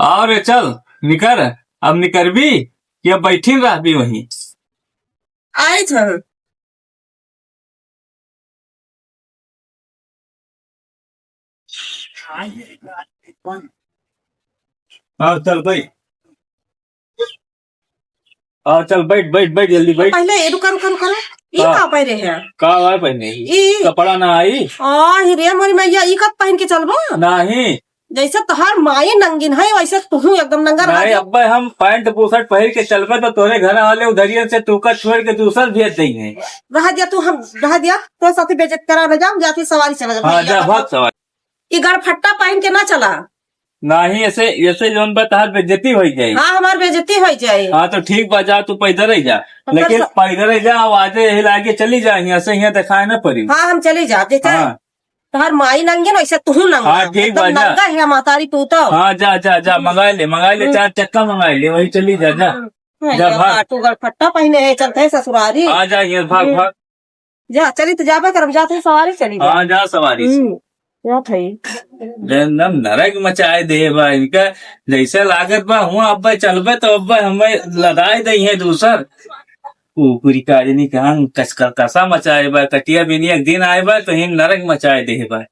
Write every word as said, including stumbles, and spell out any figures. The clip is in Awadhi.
अउर चल, निकर, अब निकरबी कि अब बैठिन रहबी वहीं? आए थे। हाँ, चल बैठ। हाँ, चल बैठ, बैठ, जल्दी बैठ। पहले ये रुका, रुका, रुका, रुका। ई का? का पहने है? का है पहने? ई? कपड़ा ना आई? आ, ही रे मोरी मैया, ई कब पहन के चलबो? नहीं। जैसे तोहार माई नंगिन है, वैसे तुहू एकदम नंगा रह नहीं, जा। अब्बे हम पैंट बुशर्ट पहिर के चलबे तो तोरे घर वाले उधरियन से तू का छोड़ के दूसर भेज देंगे। रह जा तू, हम रह जा, तोरे साथे बेइज्जत करा न जाम, जाती सवारी चला जा, हाँ, भैया जा, का भाग सवारी। ई गड़फट्टा पहन के ना चला। नाही, ऐसे, ऐसे जौन बा तहार बेइज्जती होइ जाई। हाँ, हमार बेइज्जती होइ जाई। हाँ, तो ठीक बा, जा तू पैदल ही जा। हम लेकिन पैदल पैदल ही जा, अब आजे यही लागे चली जा, यहाँ से यहाँ देखाए ना पड़ी। हाँ, हम चली जा, जैसे हाँ। तहार माई नंगे ना, वैसे तू नंगा। हाँ, ठीक एकदम बा, जा। नंगा है मातारी तू तो। हाँ, जा, जा, जा, हम्म। मंगा ले, मंगा ले, हम्म। चार चक्का मंगा ले, वही चली जा, जा। हम्म। जा, भैया, भाग। तू गड़फट्टा पहने है, चलते हैं ससुरारी। हाँ, जा, ये भाग, हम्म। भाग। जा, चली तो जाबे करब, जात ही सवारी चली जा। हाँ, जा सवारी से। हम्म, जात है। एकदम नरक मचाए दे बा इनका, जैसे लागत बा हुआ अब्बे चलबे तो अब्बे हमें लदाए दे है दूसर। कुकुरी काजनी कहाँ कचकर कसा मचाए बा, कटिया बिनिया एक दिन आए बा तो इन नरक मचाए दे बा।